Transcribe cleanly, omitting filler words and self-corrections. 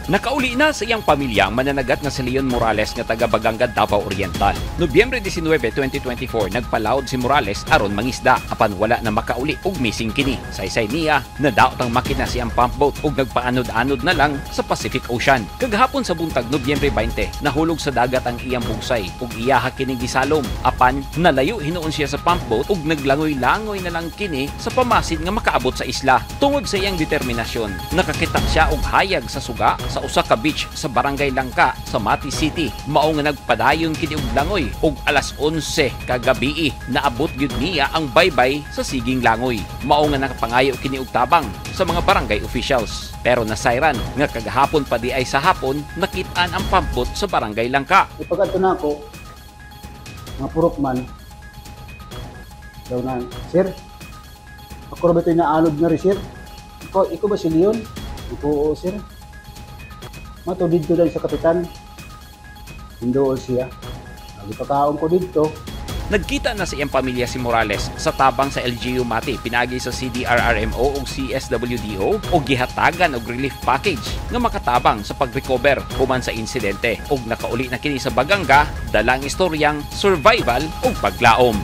Nakauli na sa iyang pamilya ang mananagat nga si Leon Morales nga taga Baganga, Davao Oriental. Nobyembre 19, 2024, nagpalawod si Morales aron mangisda apan wala na makauli ug missing kini. Saysay niya, nadaot ang makina sa iyang pump boat ug nagpaanod-anod na lang sa Pacific Ocean. Kagahapon sa buntag, Nobyembre 20, nahulog sa dagat ang iyang bugsay ug iyaha kini gisalom apan nalayo hinuon siya sa pump boat ug naglangoy-langoy na lang kini sa pamasin nga makaabot sa isla. Tungod sa iyang determinasyon, nakakita siya og hayag sa suga sa usa ka beach sa Barangay Langka sa Mati City. Mao nga nagpadayon kini og langoy ug alas 11 kagabii naabot gyud niya ang baybay sa siging langoy. Mao nga nakapangayo kini og tabang sa mga barangay officials. Pero nasayran nga kagahapon pa diay sa hapon nakit-an ang pumpboat sa Barangay Langka. Ipag-adto na ako, mga purok man, daw na, "Sir, ako ra ba ito'y naanod na rin, sir? Ikaw ba si Leon?" "Iko, oo, sir." "Mato didto dahil sa kapitan." Hindool siya. Nagipakaon ko didto. Nagkita na sa iyang pamilya si Morales sa tabang sa LGU Mati pinaagi sa CDRRMO ug CSWDO ug gihatagan og relief package nga makatabang sa pag-recover human sa insidente, ug nakauli na kini sa Baganga dala ang istoryang survival ug paglaom.